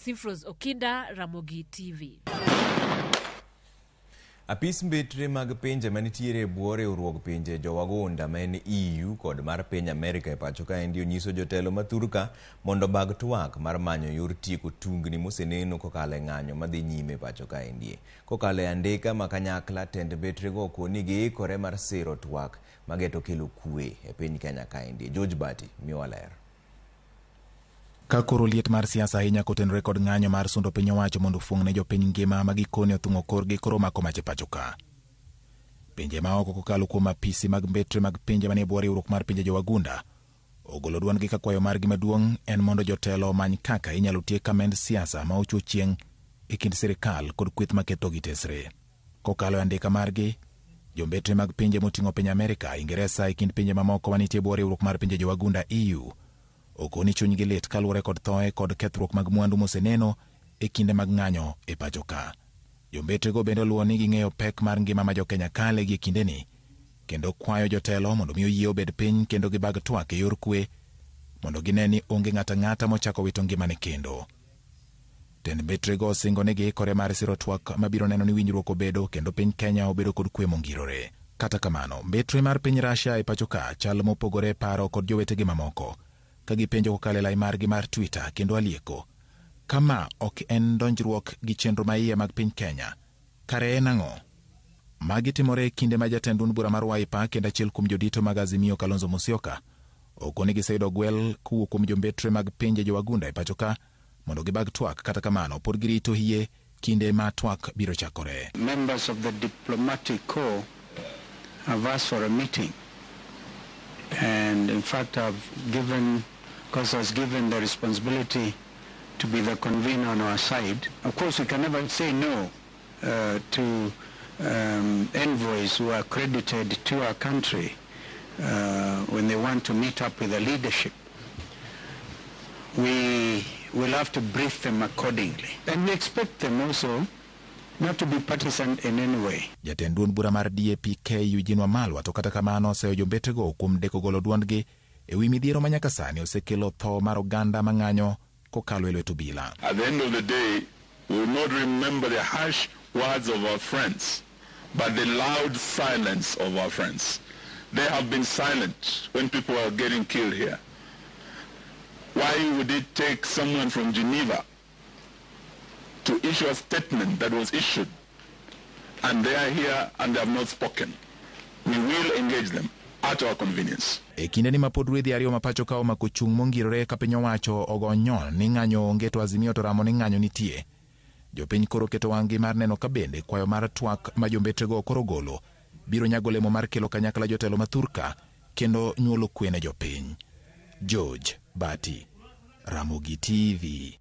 Sifros Okinda, Ramogi TV. Apis mbetre mag pinje manitiere e bwo riwruog pinje jowagunda ma en EU kod mar piny Amerika e pacho kaendi onyiso jotelo ma thurka mondo obag twak mar manyo yor tieko tungni moseneno kokalo e ng'anyo madhi nyime e pacho kaendi. Kokalo e andika ma kanyakla, tend mbetrego okoni giikore mar siro twak mageto kelo kwe e piny Kenya kaendi. George Bati miyowa ler. Ka koro liet mar siasa ahinya kotenore kod ng'anyo mar sundo piny owacho mondo ofuong' ne jopiny ngima ma gikone othung'o korgi koro omako mach e pacho ka. Pinje ma oko kokalo kuom apisi mag mbetre mag pinje manie bwo riwruok mar pinje jowagunda ogolo duondgi ka kwayo margi maduong' en mondo jotelo omany kaka inyalo tiek kamend siasa ma ochwo chieng' e kind sirikal kod kweth maketho gi tesre. Kokalo e andika margi, jombetre mag pinje moting'o piny Amerika, Ingeresa e kind pinje mamoko manitie e bwo riwruok mar pinje jowagunda EU okoni chunygi lit kaluwore kod thoe kod kethruok mag mwandu moseneno e kinde mag ng'anyo e pacho ka. Jombetrego bende oluwo ni ging'eyo pek mar ngima ma jokenya kale gi e kindeni kendo kwayo jotelo mondo mi oyie obed piny kendo gibag twak e yor kwe mondo gine ni onge ng'ato ang'ata mochako wito ngimane kendo. Tend mbetrego osingo ni giikore mar siro twak mabiro neno ni winjruok obedo kendo piny Kenya obedo kod kwe mongirore. Kata kamano, mbetre mar piny Russia e pacho ka chal mopogore e paro kod jowetegi mamoko ka gipenjo kokalo e lai margi mar Twitter kendo alieko. Kama ok en donjruok gi chenro maiye mag piny Kenya, kare en ang'o? Magi timore e kinde ma jatend duond bura mar Wiper kendo achiel kuom jodito mag Azimio Kalonzo Musyoka okoni giseyudo gwel kowuok kuom jombetre mag pinje jowagunda e pacho ka mondo gibag twak kata kamano pod girito hie kinde ma twak biro chakore. Members of the diplomatic corps have asked for a meeting, and in fact I've given, because I was given the responsibility to be the convener on our side. Of course we can never say no to envoys who are accredited to our country when they want to meet up with the leadership. We will have to brief them accordingly. And we expect them also not to be partisan in any way. Jatend duond bura mar DAP-K Eugene Wamalwa to kata kamano oseyo jombetego kuom deko golo duondgi e wi midhiero ma nyaka sani osekelo tho mar oganda mang'anyo kokalo e lwet obila. At the end of the day, we will not remember the harsh words of our friends, but the loud silence of our friends. They have been silent when people are getting killed here. Why would it take someone from Geneva to issue a statement that was issued, and they are here and they have not spoken? We will engage them at our convenience. E kindeni ma pod rwedhi ariyo ma pacho ka omako chung' mongirore ka piny owacho ogo nyon ni ng'anyo onge to Azimio to ramo ni ng'anyo nitie. Jopiny koro keto wang'gi mar neno ka bende kwayo mar twak ma jombetrego koro golo biro nyago olemo mar kelo kanyakla jotelo ma thurka kendo nyuolo kwe ne jopiny. George Bati, Ramogi TV.